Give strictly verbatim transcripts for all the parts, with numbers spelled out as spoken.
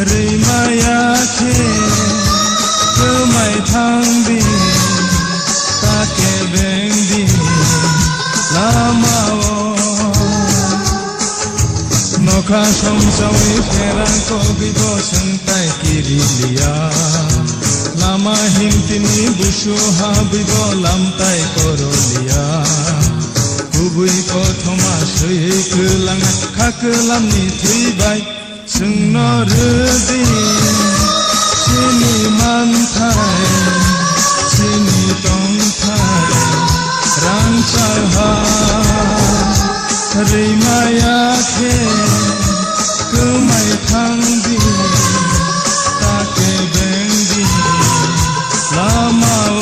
Rwimaya khe kwmai thangdi, ta kebengdi lamao. Nokha songchawi pherang kogwi bo swngtai kiriliya. Lama himtini busu habwi bo lamtai koroliya. Kubui kothoma swi kwlang kha kwlamni thwi bai. Chwngno rwdi chini manthai, chini tongthai, rangchak ha rwimaya khe kwmai thangdi, ta kebengdi lamao.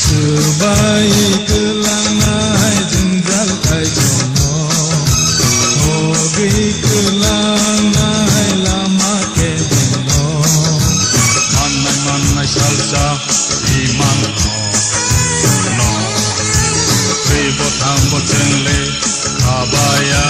Swbai kwlangnai jwngjal kaitorno, hogwi kwlangnai lama kebenno. Mannai mannai salsa imanno, twi bo thang bo chwngle khabaya.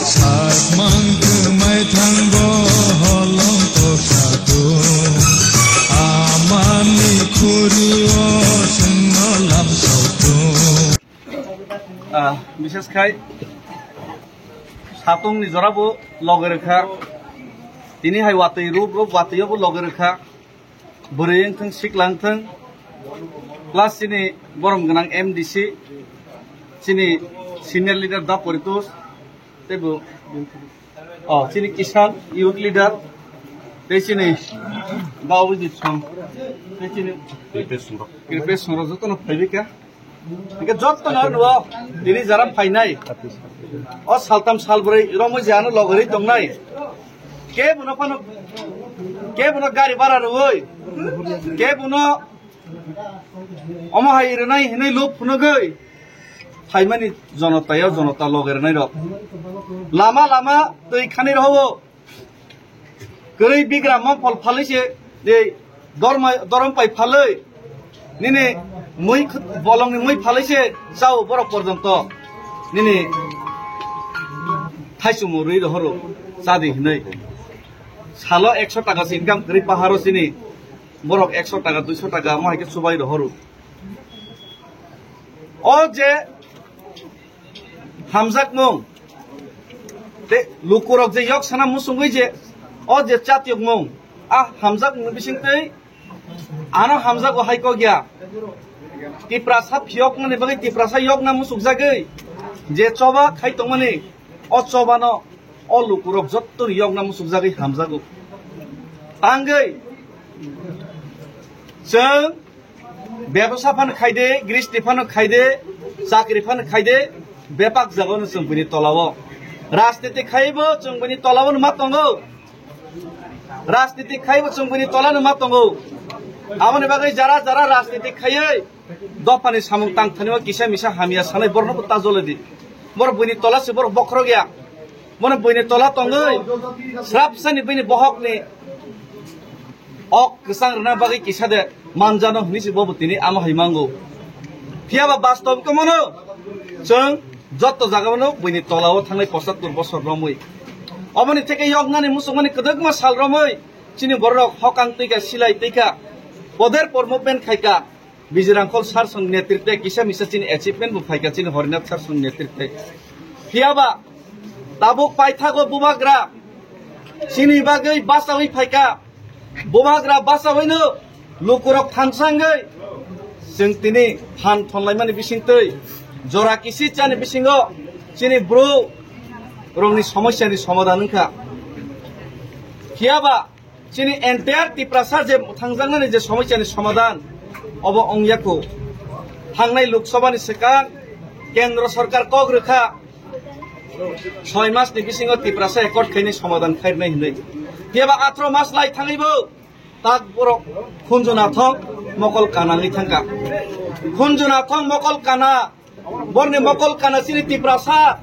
Sakmang kwmai thango holong toksa tung, amani khuri-o chwngno lamsok tung. Ah, bishes khai satungni jorabo loge rwkha. Tini hai watwi rub rub watwi-o bo loge rwkha. Bwrwi wng thung, sikla wng thung, plus chini borom gwnang M D C, chini senior leader Da Poritos, tei bo, oh, chini Kisan youth leader, tei chini Da Abhijit Song, tei chini Kripesh Song, jotono phaibai kha. Hingke jotto no nuo, tini jara phainai. O saltam salbroi romwi je ano logorwi tongnai. Kebono phano, kebono gari bara rwoi, kebono omo hai rwnai hinwi luk phunugwi phaimani jonotao jonota loge rwnairok. Lama lama twi khani rohwo. Kwrwi bigram mangphol phalwi se, de, dorma-, dorom pai phalwi, nini mui khut-, bolongni mui phalwi se chao borok porjonto nini thaichung rwi rohoro chadi hinwi. Salo ekso taka se income kwrwi paharo chini borok ekso taka, duiso taka omo hai khe chubai rohoro. O je hamjakmung. Tei lukurok je yok sana musungwi je, o je chatyokmung, a hamjakmung bisingtwi ano hamjago hai kok ya. Tiprasa phiyoknani bagwi Tiprasa yokna musukjagwi je choba khai tongmani, o chobano o lukurok jotto yokna musukjagwi hamjago. Tangwi chwng bebsa phano khaide, gristi phano khaide, chakri phano khaide, bepak jagano chwng bini tolao. Rajniti khaibo chwng bini tolao ma tongo. Rajniti khaibo chwng bini tolano ma tongo. Aboni bagwi jara jara rajniti khaiwi dophani samung tangthani o kisa misa hamya sanai borokno bo ta joledi. Borok buini tola se borok bokhorok ya. Bono buini tola tongwi srapsani buini bohokni ok kwchang rwna bagwi kisa de manjano hwnwi se bobo tini amo hai mango. Phiya ba bastobik mono chwng jotto jagao no buini tola o thangnai pochattor bosor romwi. Oboni theke yoknani muchungmani kwdwkma sal romwi chini borok hokang twi kha, silai twi kha. Poder por movement khai kha. Bijirangkhol sir song netrite kisa misa chini achievement bo phaikha chini Horinath sir song netrite. Phiya ba tabuk paithago bubagra chini bagwi bachawi phaikha. Bubagra bachawino lukurok thansangwi chwng tini phan thonlaimani bisingtwi jora kisi chani bisingo chini bru rokni somosyani somadhan wngkha. Phiya ba chini entire Tiprasa je thangjaknani je somosyani somadhan obo wngya kho. Thangnai Lok Sabhani swkang Kendro Sorkar kok rwkha soi masni bisingo Tiprasa accord khainai somadhan khairnai hinwi. Phiya ba atro mas lai thangwi bo tak borok Khunju Nathong mokol kanangwi thangkha. Khunju Nathong mokol kana Borni mokol kana chini Tiprasa,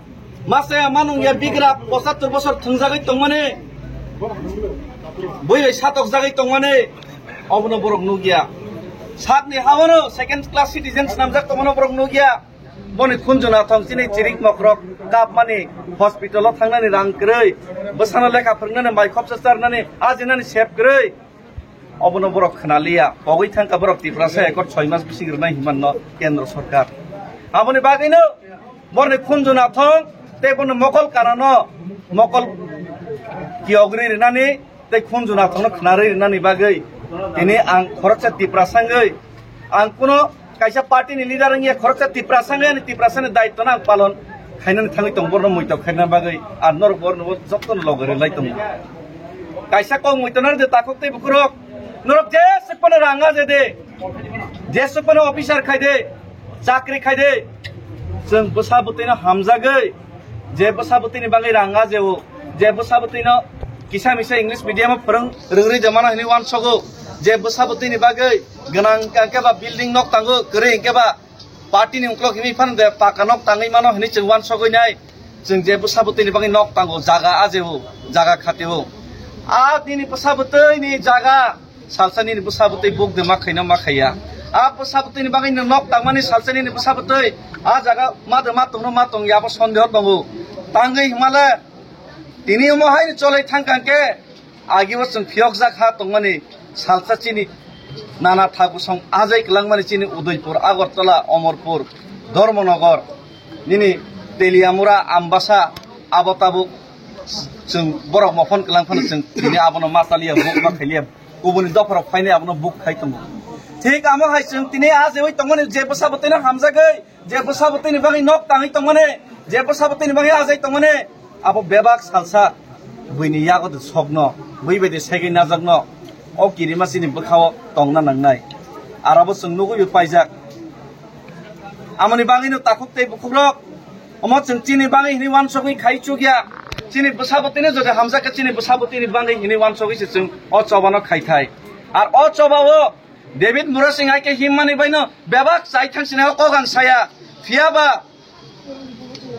masa ya manung ya bigra pochattor bosor thwngjagwi tongmani, bui bai satokjagwi tongmani, obono borok nukya. Sakni haono second class citizens namjak tongmano borok nukya. Boni Khunju Nathong chini chirik mokrok kapmani, hospital o thangnani rang kwrwi, bwsano lekha phwrwngnani, mai khopsa charnani, ajinani sep kwrwi. Obono borok khwnaliya, pogwi thangkha borok Tiprasa accord soi mas bising rwnai hinmanno Kendro Sorkar. Aboni bagwino borni Khunju Nathong tei bono mokol kanano mokol kiyogri rwnani tei Khunju Nathongno khwnarwi rwnani bagwi tini ang khoroksa Tiprasa wngwi ang kuno kaisa party ni leader wngya khoroksa Tiprasa wngya ani Tiprasa ni daitwno ang palon khainani thangwi tong borno muitok khaina bagwi ar norok borno jotono logi rwlai tongo. Kaisa kok muitok nang de takhuk tei bukurok norok jesuk phano rang aje de, jesuk phano officer khai de, chakri khai de, chwng bwsa bwtwino hamjagwi je bwsa bwtwini bagwi rang aje o, je bwsa bwtwino kisa misa English medium o phwrwng rwngri de mano hinwi uansogo, je bwsa bwtwini bagwi gwnang hwnkhe ba building nok tango, kwrwi hwnkhe ba party ni uklok himwi phano de paka nok tangwi mano hinwi chwng uansogwi nai. Chwng je bwsa bwtwini bagwi nok tango, jaga ajeo, jaga khatio. A nini bwsa bwtwini jaga, salsa nini bwsa bwtwi buk de ma khaina ma khaiya. A bwsa bwtwini bagwi no nok tangmani salsa nini bwsa bwtwi a jaga ma de ma tongno ma tongya abo sondeho tongo. Tangwi himale tini omo haino cholai thangkha hwnkhe Agio chwng phiyokjak ha tongmani salsa chini nana tha bwsong ajai kwlangmani chini Udaipur, Agartala, Omorpur, Dharmanagar, nini Teliamura, Ambasa, abo tabuk chwng borok mophon kwlang phano chwng tini abono ma taliya, buk ma khailiya, kubuni dopharok phainai abono buk khai tongo. Thik amo hai chwng tini ajeui tongmani je bwsa bwtwino hamjagwi, je bwsa bwtwini bagwi nok tangwi tongmani, je bwsa bwtwini bagwi ajai tongmani, abo bebak salsa buini yago de sokno, bui bai de segwi najakno, o kirima chini bwkhao tongna nangnai. Arabo chwng nugwi bo paijak. Amoni bagwino takhuk tei bukhukrok, omo chwng chini bagwi hinwi uansukwi khai chukya. Chini bwsa bwtwino jodi hamjak khe chini bwsa bwtwini bagwi hinwi uansukwi se chwng o chobano khai thai. Ar o chobao David Murasing hai khe himmani baino bebak chai thang sinai o kok ang saya. Phiya ba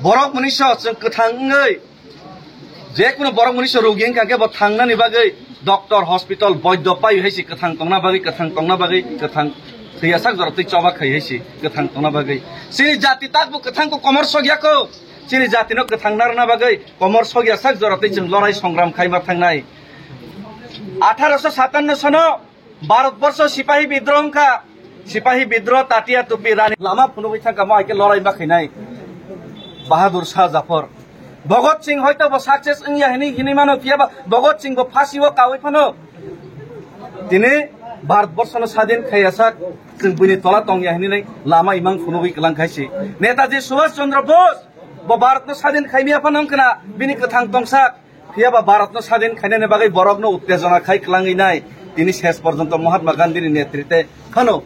borok mwnwiso chwng kwthang wngwi, je kuno borok mwnwiso rogi wngkha khe bo thangnani bagwi doctor, hospital, boiddo pai hai se kwthang tongna bagwi, kwthang tongna bagwi, kwthang thwiya sak jora twi choba khai hai se kwthang tongna bagwi. Chini jati tak bo kwthang ko komor sokya ko. Chini jatino kwthang narwkna bagwi komor sokya sak jora twi chwng lorai songram khaima thangnai. Atharo so satanno sono Bharat borsho sipahi bidroh wngkha, sipahi bidroh, tatia tupi, rani lama phunugwi thangkha, mo hai khe lorai ma khainai Bahadur Shah Jafar. Bhagat Singh hoito bo success wngya hinwi hinwi mano, phiya ba Bhagat Singh bo phasi o kaui phano tini Bharat borsho no sadin khaiya sak, chwng buini tola tongya hinwi lama imang phunugwi kwlang khaisi. Netaji Subhash Chandra Bose bo Bharat no sadin khaimya phano wngkhna bini kwthang tongsak. Phiya ba Bharatno sadin khainani bagwi borokno uttejona khai kwlangwi nai. Tini ses porjonto Mahatma Gandhini netrite phano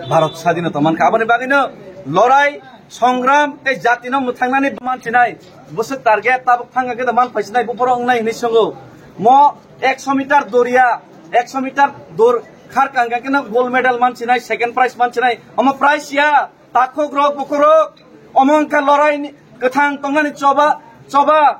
Bharat sadinota mankha. Aboni bagwino lorai, songram tei jatino mwthangnani manchinai. Bwswk target tabuk thangkha khe man phaisinai buphoro wngnai hinwi swngo. Mo ekso meter doriya, ekso meter dor Kharkang khe no gold medal mansinai, second prize mansinai. Omo prize ya, takhuk rok, bukhuk rok. Omo wngkha lorai ni kwthang tongnani choba, choba.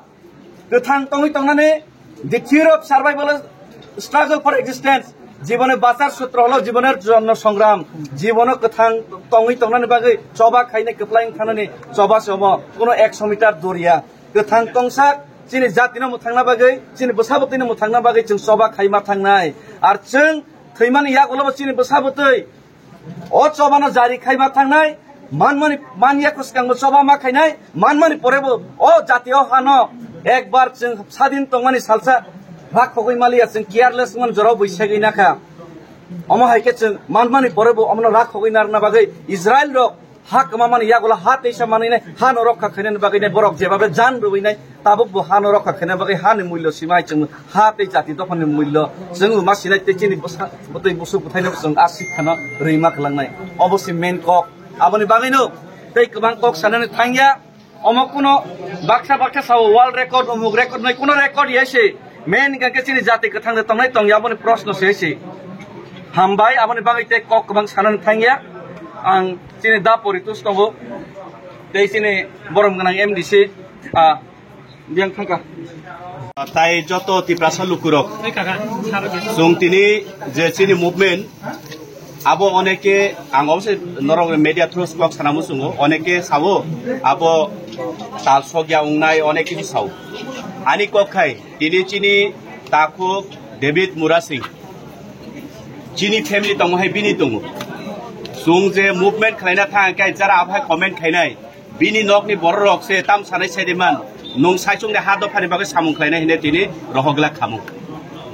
Kwthang tongwi tongnani, the theory of survival is struggle for existence. Jibone bachar sutro holo jibonor jonno songram. Jibono kwthang tongwi tongnani bagwi choba khainai kwplai wng thanani choba se omo. Kuno ekso meter doriya. Kwthang tongsak chini jatino mwthangna bagwi, chini bwsabwtwino mwthangna bagwi chwng choba khaima thangnai. Ar chwng thwimani yagulobo chini bwsabwtwi o chobano jari khaima thangnai, manmani, manya kwskango choba ma khainai, manmani porebo o jatio hano ekbar chwng sadin tongmani salsa rakhogwi maliya, chwng careless wngmani jorao buisegwi nakha. Omo hai khe chwng manmani porebo omono rakhogwi narwkna bagwi Israel rok ha kwmamani yagulo ha teisa manwinai, hano rokha khainani bagwinai borok jebabe jan rwinai, tabuk bo hano rokha khaina bagwi hani mullo simai chwng ha tei jati dophani mullo chwng ma sinai tei chini bwsa bwtwi busuk bwthaino chwng a sikha no rwima kwlangnai. Obo se main kok. Aboni bagwino tei kwbang kok sanani thangya. Omo kuno baksa baksa sao world record, umuk record nai kuno record ya se. Main hingkha khe chini jati kwthang de tongnai tongya aboni proshno se se. Hambai, aboni bagwi tei kok kwbang sanani thangya. Ang chini da poritus tongo. Tei chini borom gwnang M D C, ah, Diang thangka. Tai joto Tiprasa lukurok. Chwng tini je chini movement, abo oneke ang obose norok media through kok sana musungo, oneke sao, abo tal sogya wngnai oneke sao. Ani kok khai, tini chini takhuk David Murasing. Chini family tongo hai bini tongo. Chwng je movement khlaina thang kai jara abo hai comment khainai. Bini nokni bororok se tam sanai sai de man. Nwng saichung de ha dophani bagwi samung khlainai hine tini rohok glak khamung.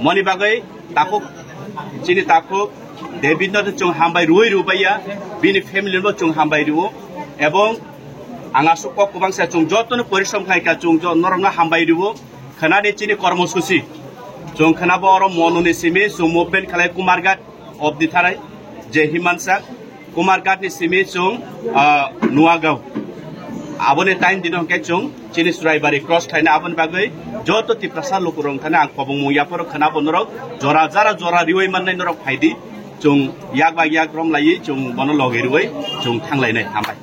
Moni bagwi takhuk, chini takhuk David no chwng hambai rwui rwbaiya, bini family no chwng hambai rwo. Ebong ang aswk kok kwbang sa chwng jotono porishrom khlai kha chwng jo-, norokno hambai rwo. Khwnani chini kormosuchi. Chwng khwnabo oro Monuni simi chwng movement khlai Kumarghat obdi tharai je Himansa. Kumarghat ni simi chwng, ah, Nuagaon. Aboni time dino hwnkhe chwng chini Churaibari cross khlaina aboni bagwi joto Tiprasa lukurok thani ang kobongmung yapharo khwnabo norok jora jara jora riwi mannai norok phaidi chwng yak ba yak romlaiwi chwng bono logi rwui chwng thanglainai. Hambai.